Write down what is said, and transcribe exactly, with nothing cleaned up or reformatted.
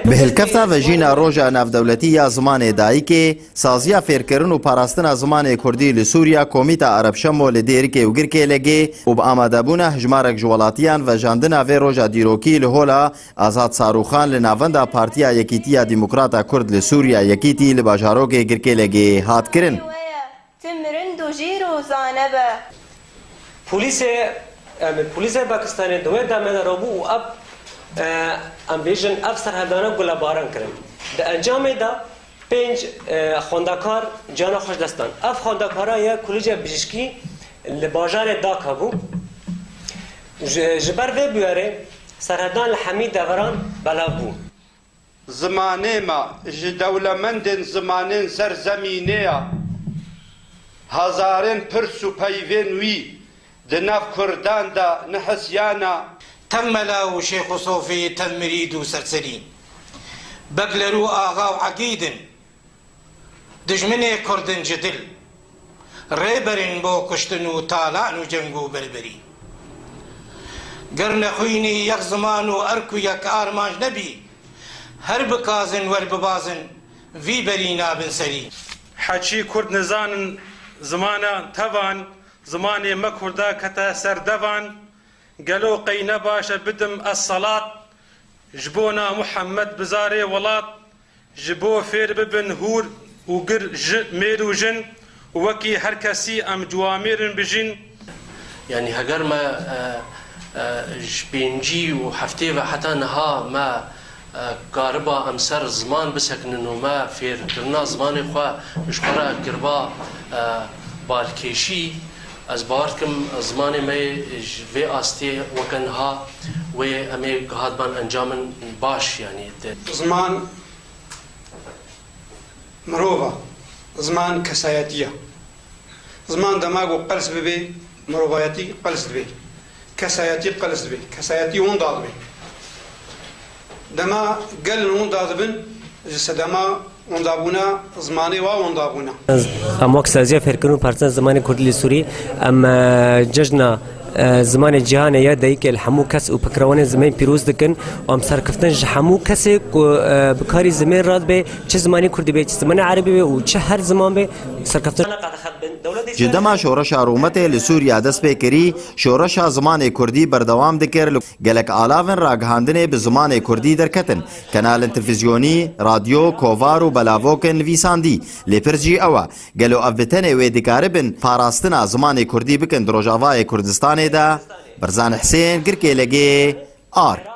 Bi hilkefta vejîna Roja Navdewletî ya Zimanê Dayikê, Saziya Fêrkirin û Parastina Zimanê Kurdî li Sûriya Komîta Ereb Şemo li Dêrikê û Girkêlegê û bi amadebûna hijmarek ji welatiyan vejandina vê roja dîrokî li Hola Azad Sarûxan li navenda Partiya Yekîtiya Demokrata Kurd li Sûriya, Yekîtî, li bajarokê Girkêlegê hat kirin. Tu mirin dojî rozane be. Polîsê, em, polîsê Pakistanê di wê demê de rabû û ev, e, em bêjin, ev serhildana gulebaran kirin. Di encamê de pênc, e, xwendekar ciyana xwe ji dest dan. Ev xwendekara ye Kolîca Bijîşkî li bajarê Daka bû. Ji, ji ber vê bûyerê serhildan li hemî deveran belav bû. Zimanê me ji dewlemendên zimanên ser zemînê ye. Hezarên pirs û peyvên wî di nav kurdan de nihisiyana. Tev mela û şêx û sofî, tev mirîd û serserî. Begler û axa û egîd in. Dijminê kurd in ji dil. Rêber in bo kuştin û talan û ceng û berberî. Ger nexwînî yek ziman û erk û yek armanc nebî, her bikazin wer bibazin, vî berî nabin serî. Heçî kurd nizanin zimana tevan, zimanê me kurda kete ser devan. Gelo qey ne baş e bidim ez selat, ji bona Muhammed bizarê welat, ji bo fêr bibin hûr û gir ji mêr û jin, û wekî her kesî em ciwamêrin bijîn. Yanî heger me, e, e, ji pêncî û heftê ve heta niha me, e, kariba em ser ziman bisekinin û me fêrkirina zimanê xwe ji xwe re kiriba, e, balkêşî, ez bawer dikim zimanê me yê ji vê astê weke niha wê em ê gihatiban encamin baş, yanî de. Ziman mirov e. Ziman kesayetî ye. Ziman dema ku qels bibe, mirovayetî qels dibe. Kesayetî qels dibe. Kesayetî winda dibe. Dema gelin winda dibin, ji sedema windabûna zimanê wa winda bûne. Em wek Saziya Fêrkirin û Parastina Zimanê Kurdî li Sûrî, em, e, cejna, e, Zimanê Cîhanê ya Dayikê li hemû kes û pikirewanên zimên pîroz dikin û em serkeftin ji hemû kesê ku, e, bi karî zimên re dibe, çi zimanê kurdî be, çi zimanê erebî be û çi her ziman be, serkeftin. Ji dema şoreşa rûmetê li Sûriya dest pê kirî, şoreşa zimanê kurdî berdewam dikir. Gelek alavên ragihandinê bi zimanê kurdî derketin. Kenalên televîzyonî, radyo, kovar û belavokên nivîsandî. Lê pirs jî ew e, gelo ev bi tenê wê dikaribin parastina zimanê kurdî bikin di Rojavayê Kurdistanê de? Berzan Hisên, Girkêlegê, Ark.